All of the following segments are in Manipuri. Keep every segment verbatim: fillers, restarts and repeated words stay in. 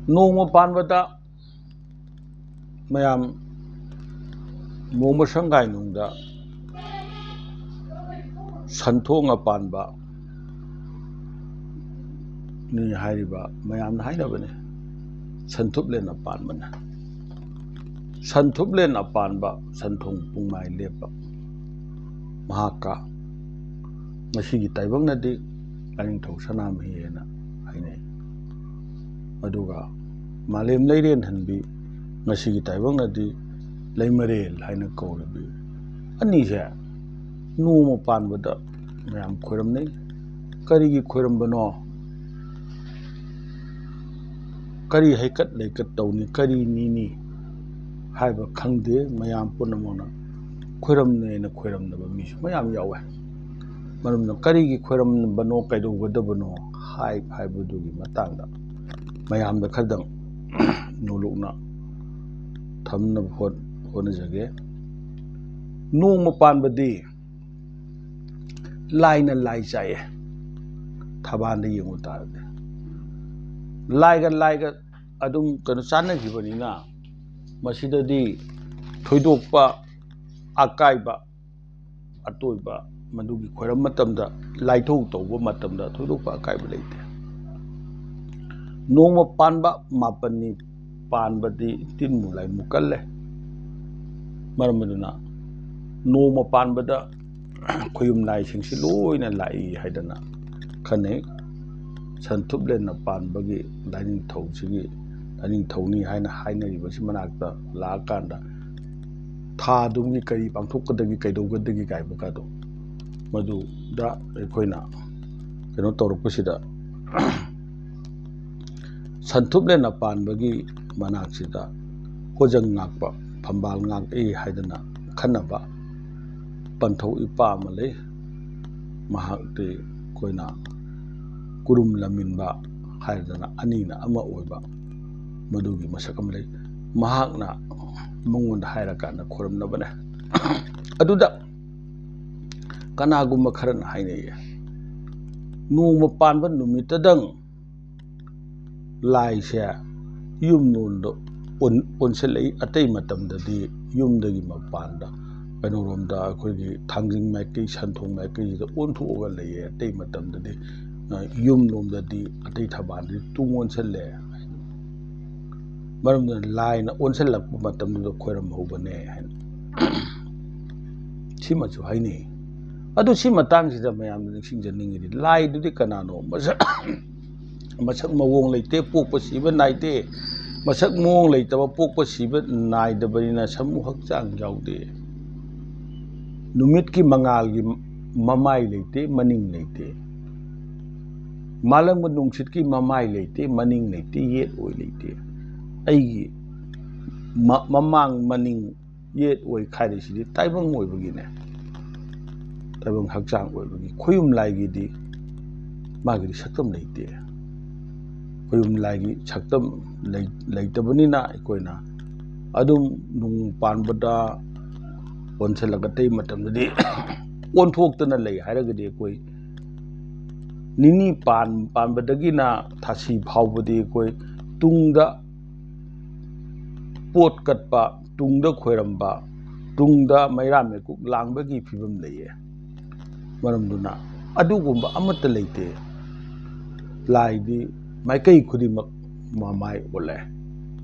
ꯅꯣꯡꯃ ꯄꯥꯟꯕꯗ ꯃꯌꯥꯝ ꯅꯣꯡꯃ ꯁꯪꯒꯥꯏꯅꯨꯡꯗ ꯁꯟꯊꯣꯛꯅ ꯄꯥꯟꯕ ꯅꯤ ꯍꯥꯏꯔꯤꯕ ꯃꯌꯥꯝꯅ ꯍꯥꯏꯅꯕꯅꯤ꯫ ꯁꯟꯊꯨꯞꯂꯦꯟꯅ ꯄꯥꯟꯕꯅ ꯁꯟꯊꯨꯞꯂꯦꯟꯅ ꯄꯥꯟꯕ ꯁꯟꯊꯣꯡ ꯄꯨꯡꯃꯥꯏ ꯂꯦꯞꯄ ꯃꯍꯥꯛꯀ ꯉꯁꯤꯒꯤ ꯇꯥꯏꯕꯪꯅꯗꯤ ꯂꯥꯏꯅꯤꯡꯊꯧ ꯁꯅꯥꯃꯍꯤ ꯍꯥꯏꯅ ꯍꯥꯏꯅꯩ꯫ ꯑꯗꯨꯒ ꯃꯥꯂꯦꯝ ꯂꯩꯔꯦꯟꯍꯟꯕꯤ ꯉꯁꯤꯒꯤ ꯇꯥꯏꯕꯪꯅꯗꯤ ꯂꯩꯃꯔꯦꯜ ꯍꯥꯏꯅ ꯀꯧꯔꯤꯕꯤ ꯑꯅꯤꯁꯦ ꯅꯣꯡꯃ ꯄꯥꯟꯕꯗ ꯃꯌꯥꯝ ꯈꯣꯏꯔꯝꯅꯩ꯫ ꯀꯔꯤꯒꯤ ꯈꯣꯏꯔꯝꯕꯅꯣ? ꯀꯔꯤ ꯍꯩꯀꯠ ꯂꯩꯀꯠ ꯇꯧꯅꯤ, ꯀꯔꯤ ꯅꯤꯅꯤ ꯍꯥꯏꯕ ꯈꯪꯗꯦ꯫ ꯃꯌꯥꯝ ꯄꯨꯝꯅꯃꯛꯅ ꯈꯣꯏꯔꯝꯅꯩꯅ ꯈꯣꯏꯔꯝꯅꯕ ꯃꯤꯁꯨ ꯃꯌꯥꯝ ꯌꯥꯎꯋꯦ꯫ ꯃꯔꯝꯅ ꯀꯔꯤꯒꯤ ꯈꯣꯏꯔꯝꯕꯅꯣ, ꯀꯩꯗꯧꯒꯗꯕꯅꯣ ꯍꯥꯏ-, ꯍꯥꯏꯕꯗꯨꯒꯤ ꯃꯇꯥꯡꯗ ꯃꯌꯥꯝꯗ ꯈꯔꯗꯪ ꯅꯣꯂꯨꯛꯅ ꯊꯝꯅꯕ ꯍꯣꯠ-, ꯍꯣꯠꯅꯖꯒꯦ꯫ ꯅꯣꯡꯃ ꯄꯥꯟꯕꯗꯤ ꯂꯥꯏꯅ ꯂꯥꯏ ꯆꯥꯛꯑꯦ꯫ ꯊꯕꯥꯟꯗ ꯌꯦꯡꯉꯨ ꯇꯥꯔꯗꯤ ꯂꯥꯏꯒ ꯂꯥꯏꯒ ꯑꯗꯨꯝ ꯀꯩꯅꯣ ꯆꯥꯟꯅꯈꯤꯕꯅꯤꯅ ꯃꯁꯤꯗꯗꯤ ꯊꯣꯏꯗꯣꯛꯄ ꯑꯀꯥꯏꯕ, ꯑꯇꯣꯏꯕ ꯃꯗꯨꯒꯤ ꯈꯣꯏꯔꯝ ꯃꯇꯝꯗ, ꯂꯥꯏꯊꯧ ꯇꯧꯕ ꯃꯇꯝꯗ ꯊꯣꯏꯗꯣꯛꯄ ꯑꯀꯥꯏꯕ ꯂꯩꯇꯦ꯫ ꯅꯣꯡꯃ ꯄꯥꯟꯕ ꯃꯥꯄꯟꯅꯤ ꯄꯥꯟꯕꯗꯤ ꯇꯤꯟꯃꯨ ꯂꯥꯏꯃꯨ ꯀꯜꯂꯦ꯫ ꯃꯔꯝ ꯑꯗꯨꯅ ꯅꯣꯡꯃ ꯄꯥꯟꯕꯗ ꯈꯣꯌꯨꯝ ꯂꯥꯏꯁꯤꯡꯁꯤ ꯂꯣꯏꯅ ꯂꯥꯛꯏ ꯍꯥꯏꯗꯅ ꯈꯟꯅꯩ꯫ ꯁꯟꯊꯨꯞꯂꯦꯟꯅ ꯄꯥꯟꯕꯒꯤ ꯂꯥꯏꯅꯤꯡꯊꯧꯁꯤꯒꯤ ꯂꯥꯏꯅꯤꯡꯊꯧꯅꯤ ꯍꯥꯏꯅ ꯍꯥꯏꯅꯔꯤꯕꯁꯤ ꯃꯅꯥꯛꯇ ꯂꯥꯛꯑꯀꯥꯟꯗ ꯊꯥ ꯑꯗꯨꯝꯒꯤ ꯀꯔꯤ ꯄꯥꯡꯊꯣꯛꯀꯗꯒꯦ, ꯀꯩꯗꯧꯒꯗꯒꯦ ꯀꯥꯏꯕꯒꯗꯣ ꯃꯗꯨꯗ ꯑꯩꯈꯣꯏꯅ ꯀꯩꯅꯣ ꯇꯧꯔꯛꯄꯁꯤꯗ ꯁꯟꯊꯨꯞꯂꯦꯟꯅ ꯄꯥꯟꯕꯒꯤ ꯃꯅꯥꯛꯁꯤꯗ ꯍꯣꯖꯪ ꯉꯥꯛꯄ, ꯐꯝꯕꯥꯜ ꯉꯥꯛꯏ ꯍꯥꯏꯗꯅ ꯈꯟꯅꯕ ꯄꯟꯊꯧ ꯏꯄꯥ ꯑꯃ ꯂꯩ꯫ ꯃꯍꯥꯛꯇꯤ ꯑꯩꯈꯣꯏꯅ ꯀꯨꯔꯨꯝ ꯂꯝꯃꯤꯟꯕ ꯍꯥꯏꯗꯅ ꯑꯅꯤꯅ ꯑꯃ ꯑꯣꯏꯕ ꯃꯗꯨꯒꯤ ꯃꯁꯛ ꯑꯃ ꯂꯩ꯫ ꯃꯍꯥꯛꯅ ꯃꯉꯣꯟꯗ ꯍꯥꯏꯔꯀꯥꯟꯗ ꯈꯨꯔꯨꯝꯅꯕꯅꯦ꯫ ꯑꯗꯨꯗ ꯀꯅꯥꯒꯨꯝꯕ ꯈꯔꯅ ꯍꯥꯏꯅꯩꯌꯦ, ꯅꯣꯡꯃ ꯄꯥꯟꯕ ꯅꯨꯃꯤꯠꯇꯗꯪ ꯂꯥꯏꯁꯦ ꯌꯨꯝꯂꯣꯝꯗ ꯑꯣꯟ-, ꯑꯣꯟꯁꯤꯜꯂꯛꯏ꯫ ꯑꯇꯩ ꯃꯇꯝꯗꯗꯤ ꯌꯨꯝꯗꯒꯤ ꯃꯄꯥꯟꯗ ꯀꯩꯅꯣꯔꯣꯝꯗ ꯑꯩꯈꯣꯏꯒꯤ ꯊꯥꯡꯖꯤꯡ ꯃꯥꯏꯀꯩ, ꯁꯟꯊꯣꯡ ꯃꯥꯏꯀꯩꯁꯤꯗ ꯑꯣꯟꯊꯣꯛꯑꯒ ꯂꯩꯌꯦ꯫ ꯑꯇꯩ ꯃꯇꯝꯗꯗꯤ, ꯑ, ꯌꯨꯝꯂꯣꯝꯗꯗꯤ ꯑꯇꯩ ꯊꯕꯥꯜꯗꯤ ꯇꯨꯡ ꯑꯣꯟꯁꯤꯜꯂꯦ꯫ ꯃꯔꯝꯗꯨꯅ ꯂꯥꯏꯅ ꯑꯣꯟꯁꯤꯜꯂꯛꯄ ꯃꯇꯝꯗꯨꯗ ꯈꯣꯏꯔꯝꯍꯧꯕꯅꯦ ꯍꯥꯏꯅ ꯁꯤꯃꯁꯨ ꯍꯥꯏꯅꯩ꯫ ꯑꯗꯨ ꯁꯤ ꯃꯇꯥꯡꯁꯤꯗ ꯃꯌꯥꯝꯅ ꯅꯤꯡꯁꯤꯡꯖꯅꯤꯡꯉꯤꯗꯤ, ꯂꯥꯏꯗꯨꯗꯤ ꯀꯅꯥꯅꯣ? ꯃꯁꯛ, ꯃꯁꯛ ꯃꯑꯣꯡ ꯂꯩꯇꯦ, ꯄꯣꯛꯄ ꯁꯤꯕ ꯅꯥꯏꯗꯦ꯫ ꯃꯁꯛ ꯃꯑꯣꯡ ꯂꯩꯇꯕ, ꯄꯣꯛꯄ ꯁꯤꯕ ꯅꯥꯏꯗꯕꯅꯤꯅ ꯁꯃꯨ ꯍꯛꯆꯥꯡ ꯌꯥꯎꯗꯦ꯫ ꯅꯨꯃꯤꯠꯀꯤ ꯃꯉꯥꯜꯒꯤ ꯃꯃꯥꯏ ꯂꯩꯇꯦ, ꯃꯅꯤꯡ ꯂꯩꯇꯦ꯫ ꯃꯥꯂꯪꯕ ꯅꯨꯡꯁꯤꯠꯀꯤ ꯃꯃꯥꯏ ꯂꯩꯇꯦ, ꯃꯅꯤꯡ ꯂꯩꯇꯦ, ꯌꯦꯠ ꯑꯣꯏ ꯂꯩꯇꯦ꯫ ꯑꯩꯒꯤ ꯃ-, ꯃꯃꯥꯡ ꯃꯅꯤꯡ ꯌꯦꯠ ꯑꯣꯏ ꯈꯥꯏꯔꯤꯁꯤꯗꯤ ꯇꯥꯏꯕꯪ ꯑꯣꯏꯕꯒꯤꯅꯦ꯫ ꯇꯥꯏꯕꯪ ꯍꯛꯆꯥꯡ ꯑꯣꯏꯕꯒꯤ꯫ ꯈꯣꯌꯨꯝ ꯂꯥꯏꯒꯤꯗꯤ ꯃꯥꯒꯤꯗꯤ ꯁꯛꯇꯝ ꯂꯩꯇꯦ꯫ ꯈꯣꯌꯨꯝ ꯂꯥꯏꯒꯤ ꯁꯛꯇꯝ ꯂꯩ-, ꯂꯩꯇꯕꯅꯤꯅ ꯑꯩꯈꯣꯏꯅ ꯑꯗꯨꯝ ꯅꯣꯡ ꯄꯥꯟꯕꯗ ꯑꯣꯟꯁꯤꯜꯂꯒ ꯑꯇꯩ ꯃꯇꯝꯗꯗꯤ ꯑꯣꯟꯊꯣꯛꯇꯅ ꯂꯩ ꯍꯥꯏꯔꯒꯗꯤ ꯑꯩꯈꯣꯏ ꯅꯤꯅꯤ ꯄꯥꯟ-, ꯄꯥꯟꯕꯗꯒꯤꯅ ꯊꯥꯁꯤ ꯐꯥꯎꯕꯗꯤ ꯑꯩꯈꯣꯏ ꯇꯨꯡꯗ ꯄꯣꯠ ꯀꯠꯄ, ꯇꯨꯡꯗ ꯈꯣꯏꯔꯝꯕ, ꯇꯨꯡꯗ ꯃꯩꯔꯥ ꯃꯩꯀꯨꯞ ꯂꯥꯡꯕꯒꯤ ꯐꯤꯕꯝ ꯂꯩꯌꯦ꯫ ꯃꯔꯝꯗꯨꯅ ꯑꯗꯨꯒꯨꯝꯕ ꯑꯃꯠꯇ ꯂꯩꯇꯦ꯫ ꯂꯥꯏꯗꯤ ꯃꯥꯏꯀꯩ ꯈꯨꯗꯤꯡꯃꯛ ꯃꯃꯥꯏ ꯑꯣꯜꯂꯦ꯫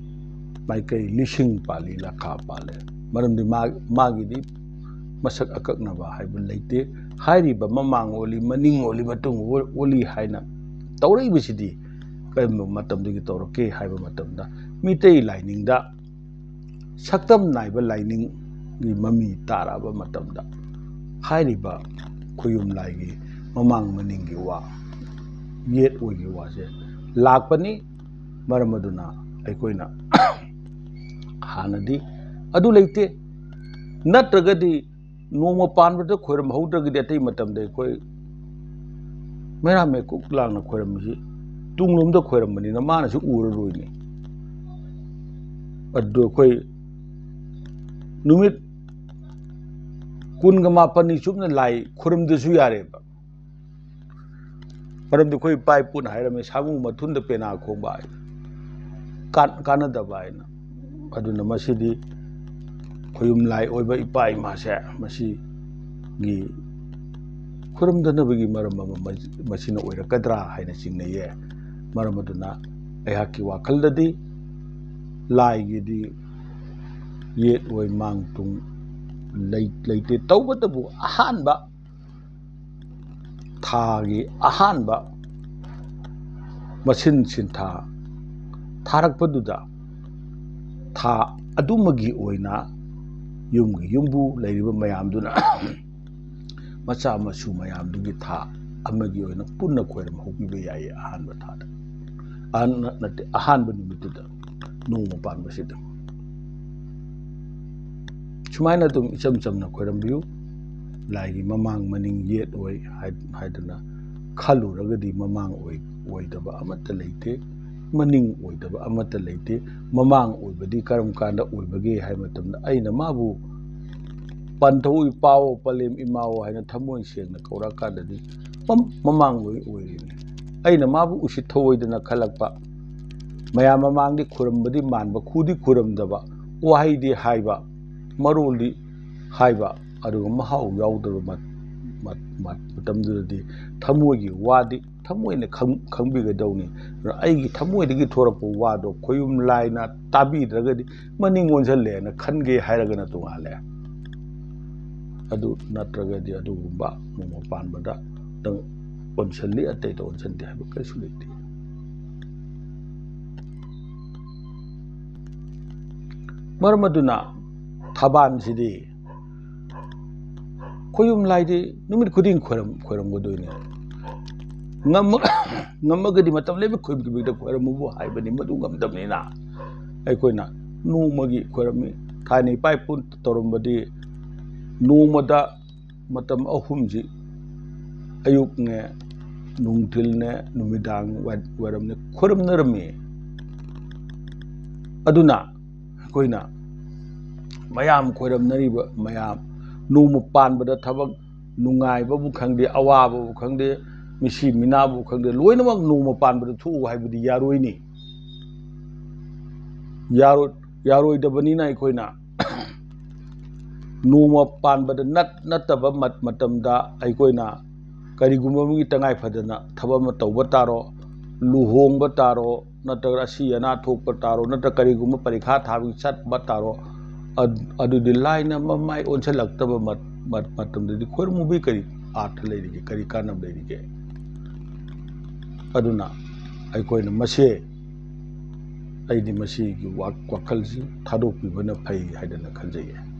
ꯃꯥꯏꯀꯩ ꯂꯤꯁꯤꯡ ꯄꯥꯜꯂꯤ, ꯂꯥꯈꯥ ꯄꯥꯜꯂꯦ꯫ ꯃꯔꯝꯗꯤ ꯃꯥ-, ꯃꯥꯒꯤꯗꯤ ꯃꯁꯛ ꯑꯀꯛꯅꯕ ꯍꯥꯏꯕ ꯂꯩꯇꯦ꯫ ꯍꯥꯏꯔꯤꯕ ꯃꯃꯥꯡ ꯑꯣꯜꯂꯤ, ꯃꯅꯤꯡ ꯑꯣꯜꯂꯤ, ꯃꯇꯨꯡ ꯑꯣꯜꯂꯤ ꯍꯥꯏꯅ ꯇꯧꯔꯛꯏꯕꯁꯤꯗꯤ ꯀꯔꯝꯕ ꯃꯇꯝꯗꯒꯤ ꯇꯧꯔꯛꯀꯦ ꯍꯥꯏꯕ ꯃꯇꯝꯗ, ꯃꯤꯇꯩ ꯂꯥꯏꯅꯤꯡꯗ ꯁꯛꯇꯝ ꯅꯥꯏꯕ ꯂꯥꯏꯅꯤꯡꯒꯤ ꯃꯃꯤ ꯇꯥꯔꯛꯑꯕ ꯃꯇꯝꯗ ꯍꯥꯏꯔꯤꯕ ꯈꯣꯌꯨꯝ ꯂꯥꯏꯒꯤ ꯃꯃꯥꯡ ꯃꯅꯤꯡꯒꯤ ꯋꯥ, ꯌꯦꯠ ꯑꯣꯏꯒꯤ ꯋꯥꯁꯦ ꯂꯥꯛꯄꯅꯤ꯫ ꯃꯔꯝ ꯑꯗꯨꯅ ꯑꯩꯈꯣꯏꯅ ꯍꯥꯟꯅꯗꯤ ꯑꯗꯨ ꯂꯩꯇꯦ꯫ ꯅꯠꯇ꯭ꯔꯒꯗꯤ ꯅꯣꯡꯃ ꯄꯥꯟꯕꯗ ꯈꯣꯏꯔꯝꯍꯧꯗ꯭ꯔꯒꯗꯤ ꯑꯇꯩ ꯃꯇꯝꯗ ꯑꯩꯈꯣꯏ ꯃꯩꯔꯥ ꯃꯩꯀꯨꯞ ꯂꯥꯡꯅ ꯈꯣꯏꯔꯝꯃꯤꯁꯤ ꯇꯨꯡꯂꯣꯝꯗ ꯈꯣꯏꯔꯝꯕꯅꯤꯅ ꯃꯥꯅꯁꯨ ꯎꯔꯔꯣꯏꯅꯦ꯫ ꯑꯗꯨ ꯑꯩꯈꯣꯏ ꯅꯨꯃꯤꯠ ꯀꯨꯟꯒ ꯃꯥꯄꯟꯅꯤ ꯆꯨꯞꯅ ꯂꯥꯏ ꯈꯨꯔꯨꯝꯗ꯭ꯔꯁꯨ ꯌꯥꯔꯦꯕ꯫ ꯃꯔꯝꯗꯤ ꯑꯩꯈꯣꯏ ꯏꯄꯥ ꯏꯄꯨꯅ ꯍꯥꯏꯔꯝꯃꯤ, "ꯁꯥꯃꯨ ꯃꯊꯨꯟꯗ ꯄꯦꯅꯥ ꯈꯣꯡꯕ" ꯍꯥꯏ꯫ ꯀꯥꯟ-, ꯀꯥꯟꯅꯗꯕ ꯍꯥꯏꯅ꯫ ꯑꯗꯨꯅ ꯃꯁꯤꯗꯤ ꯈꯣꯌꯨꯝ ꯂꯥꯏ ꯑꯣꯏꯕ ꯏꯄꯥ ꯏꯃꯥꯁꯦ ꯃꯁꯤꯒꯤ ꯈꯨꯔꯨꯝꯗꯅꯕꯒꯤ ꯃꯔꯝ ꯑꯃ ꯃꯁꯤꯅ ꯑꯣꯏꯔꯛꯀꯗ꯭ꯔꯥ ꯍꯥꯏꯅ ꯆꯤꯡꯅꯩꯌꯦ꯫ ꯃꯔꯝ ꯑꯗꯨꯅ ꯑꯩꯍꯥꯛꯀꯤ ꯋꯥꯈꯜꯗꯗꯤ ꯂꯥꯏꯒꯤꯗꯤ ꯌꯦꯠ ꯑꯣꯏ ꯃꯥꯡ ꯇꯨꯡ ꯂꯩ-, ꯂꯩꯇꯦ꯫ ꯇꯧꯕꯇꯕꯨ ꯑꯍꯥꯟꯕ ꯊꯥꯒꯤ ꯑꯍꯥꯟꯕ ꯃꯁꯤꯟ ꯁꯤꯟꯊꯥ ꯊꯥꯔꯛꯄꯗꯨꯗ ꯊꯥ ꯑꯗꯨꯃꯒꯤ ꯑꯣꯏꯅ ꯌꯨꯝꯒꯤ ꯌꯨꯝꯕꯨ ꯂꯩꯔꯤꯕ ꯃꯌꯥꯝꯗꯨꯅ ꯃꯆꯥ ꯃꯁꯨ ꯃꯌꯥꯝꯗꯨꯒꯤ ꯊꯥ ꯑꯃꯒꯤ ꯑꯣꯏꯅ ꯄꯨꯟꯅ ꯈꯣꯏꯔꯝ ꯍꯧꯕꯤꯕ ꯌꯥꯏꯌꯦ꯫ ꯑꯍꯥꯟꯕ ꯊꯥꯗ, ꯑꯍꯥꯟꯕ ꯅꯠꯇꯦ, ꯑꯍꯥꯟꯕ ꯅꯨꯃꯤꯠꯇꯨꯗ ꯅꯣꯡꯃ ꯄꯥꯟꯕꯁꯤꯗ ꯁꯨꯃꯥꯏꯅ ꯑꯗꯨꯝ ꯏꯆꯝ ꯆꯝꯅ ꯈꯣꯏꯔꯝꯕꯤꯌꯨ꯫ ꯂꯥꯏꯒꯤ ꯃꯃꯥꯡ ꯃꯅꯤꯡ ꯌꯦꯠ ꯑꯣꯏ ꯍꯥꯏ-, ꯍꯥꯏꯗꯅ ꯈꯜꯂꯨꯔꯒꯗꯤ ꯃꯃꯥꯡ ꯑꯣꯏ-, ꯑꯣꯏꯗꯕ ꯑꯃꯠꯇ ꯂꯩꯇꯦ, ꯃꯅꯤꯡ ꯑꯣꯏꯗꯕ ꯑꯃꯠꯇ ꯂꯩꯇꯦ꯫ ꯃꯃꯥꯡ ꯑꯣꯏꯕꯗꯤ ꯀꯔꯝ ꯀꯥꯟꯗ ꯑꯣꯏꯕꯒꯦ ꯍꯥꯏꯕ ꯃꯇꯝꯗ ꯑꯩꯅ ꯃꯥꯕꯨ "ꯄꯟꯊꯧ ꯏꯄꯥꯑꯣ, ꯄꯂꯦꯝ ꯏꯃꯥꯑꯣ" ꯍꯥꯏꯅ ꯊꯃꯣꯏ ꯁꯦꯡꯅ ꯀꯧꯔꯛꯑꯀꯥꯟꯗꯗꯤ ꯃꯝ-, ꯃꯃꯥꯡ ꯑꯣꯏ ꯑꯣꯏꯔꯤꯅꯤ꯫ ꯑꯩꯅ ꯃꯥꯕꯨ ꯎꯁꯤꯠ ꯊꯧꯑꯣꯏꯗꯅ ꯈꯜꯂꯛꯄ, ꯃꯌꯥꯝ ꯃꯃꯥꯡꯗꯤ ꯈꯨꯔꯝꯕꯗꯤ ꯃꯥꯟꯕ, ꯈꯨꯗꯤ ꯈꯨꯔꯝꯗꯕ, ꯋꯥꯍꯩꯗꯤ ꯍꯥꯏꯕ, ꯃꯔꯣꯜꯗꯤ ꯍꯥꯏꯕ, ꯑꯗꯨꯒ ꯃꯍꯥꯎ ꯌꯥꯎꯗꯕ ꯃꯠ-, ꯃꯠ-, ꯃꯠ-, ꯃꯇꯝꯗꯨꯗꯗꯤ ꯊꯃꯣꯏꯒꯤ ꯋꯥꯗꯤ ꯊꯃꯣꯏꯅ ꯈꯪ-, ꯈꯪꯕꯤꯒꯗꯧꯅꯤ꯫ ꯑꯗꯨꯅ ꯑꯩꯒꯤ ꯊꯃꯣꯏꯗꯒꯤ ꯊꯣꯔꯛꯄ ꯋꯥꯗꯣ ꯈꯣꯌꯨꯝ ꯂꯥꯏꯅ ꯇꯥꯕꯤꯗ꯭ꯔꯒꯗꯤ ꯃꯅꯤꯡ ꯑꯣꯟꯁꯤꯜꯂꯦꯅ ꯈꯟꯒꯦ ꯍꯥꯏꯔꯒꯅ ꯇꯣꯉꯥꯜꯂꯦ꯫ ꯑꯗꯨ ꯅꯠꯇ꯭ꯔꯒꯗꯤ ꯑꯗꯨꯒꯨꯝꯕ ꯅꯣꯡꯃ ꯄꯥꯟꯕꯗ ꯅꯪ ꯑꯣꯟꯁꯤꯜꯂꯤ, ꯑꯇꯩꯗ ꯑꯣꯟꯁꯤꯟꯗꯦ ꯍꯥꯏꯕ ꯀꯔꯤꯁꯨ ꯂꯩꯇꯦ꯫ ꯃꯔꯝ ꯑꯗꯨꯅ ꯊꯥꯕꯥꯟꯁꯤꯗꯤ ꯈꯣꯌꯨꯝ ꯂꯥꯏꯗꯤ ꯅꯨꯃꯤꯠ ꯈꯨꯗꯤꯡ ꯈꯣꯏꯔꯝ-, ꯈꯣꯏꯔꯝꯒꯗꯣꯏꯅꯦ꯫ ꯉꯝꯃ-, ꯉꯝꯃꯒꯗꯤ ꯃꯇꯝ ꯂꯩꯕ ꯈꯨꯗꯤꯡꯃꯛꯇ ꯈꯣꯏꯔꯝꯃꯨꯕꯨ ꯍꯥꯏꯕꯅꯤ, ꯃꯗꯨ ꯉꯝꯗꯕꯅꯤꯅ ꯑꯩꯈꯣꯏꯅ ꯅꯣꯡꯃꯒꯤ ꯈꯣꯏꯔꯝꯃꯤ꯫ ꯊꯥꯏꯅ ꯏꯄꯥ ꯏꯄꯨ ꯇꯧꯔꯝꯕꯗꯤ ꯅꯣꯡꯃꯗ ꯃꯇꯝ ꯑꯍꯨꯝꯁꯤ, ꯑꯌꯨꯛꯅꯦ, ꯅꯨꯡꯊꯤꯜꯅꯦ, ꯅꯨꯃꯤꯗꯥꯡ ꯋꯥꯏ-, ꯋꯥꯏꯔꯝꯅꯦ, ꯈꯣꯏꯔꯝꯅꯔꯝꯃꯤ꯫ ꯑꯗꯨꯅ ꯑꯩꯈꯣꯏꯅ ꯃꯌꯥꯝ ꯈꯣꯏꯔꯝꯅꯔꯤꯕ ꯃꯌꯥꯝ, ꯅꯣꯡꯃ ꯄꯥꯟꯕꯗ ꯊꯕꯛ ꯅꯨꯡꯉꯥꯏꯕꯕꯨ ꯈꯪꯗꯦ, ꯑꯋꯥꯕꯕꯨ ꯈꯪꯗꯦ, ꯃꯤꯁꯤ ꯃꯤꯅꯥꯕꯨ ꯈꯪꯗꯦ, ꯂꯣꯏꯅꯃꯛ ꯅꯣꯡꯃ ꯄꯥꯟꯕꯗ ꯊꯣꯛꯎ ꯍꯥꯏꯕꯗꯤ ꯌꯥꯔꯣꯏꯅꯤ꯫ ꯌꯥꯔꯣꯏ-, ꯌꯥꯔꯣꯏꯗꯕꯅꯤꯅ ꯑꯩꯈꯣꯏꯅ ꯅꯣꯡꯃ ꯄꯥꯟꯕꯗ ꯅꯠ-, ꯅꯠꯇꯕ ꯃꯠ-, ꯃꯇꯝꯗ ꯑꯩꯈꯣꯏꯅ ꯀꯔꯤꯒꯨꯝꯕ ꯑꯃꯒꯤ ꯇꯉꯥꯏ ꯐꯗꯅ ꯊꯕꯛ ꯑꯃ ꯇꯧꯕ ꯇꯥꯔꯣ, ꯂꯨꯍꯣꯡꯕ ꯇꯥꯔꯣ, ꯅꯠꯇ꯭ꯔꯒ ꯑꯁꯤ ꯑꯅꯥ ꯊꯣꯛꯄ ꯇꯥꯔꯣ, ꯅꯠꯇ꯭ꯔꯒ ꯀꯔꯤꯒꯨꯝꯕ ꯄꯔꯤꯈꯥ ꯊꯥꯕꯒꯤ ꯆꯠꯄ ꯇꯥꯔꯣ, ꯑꯗ-, ꯑꯗꯨꯗꯤ ꯂꯥꯏꯅ ꯃꯃꯥꯏ ꯑꯣꯟꯁꯤꯜꯂꯛꯇꯕ ꯃꯠ-, ꯃꯠ-, ꯃꯇꯝꯗꯗꯤ ꯈꯣꯏꯔꯝꯃꯨꯕꯒꯤ ꯀꯔꯤ ꯑꯥꯔꯊ ꯂꯩꯔꯤꯒꯦ, ꯀꯔꯤ ꯀꯥꯟꯅꯕ ꯂꯩꯔꯤꯒꯦ? ꯑꯗꯨꯅ ꯑꯩꯈꯣꯏꯅ ꯃꯁꯤ, ꯑꯩꯗꯤ ꯃꯁꯤꯒꯤ ꯋꯥ-, ꯋꯥꯈꯜꯁꯤ ꯊꯥꯗꯣꯛꯄꯤꯕꯅ ꯐꯩ ꯍꯥꯏꯗꯅ ꯈꯟꯖꯩꯌꯦ꯫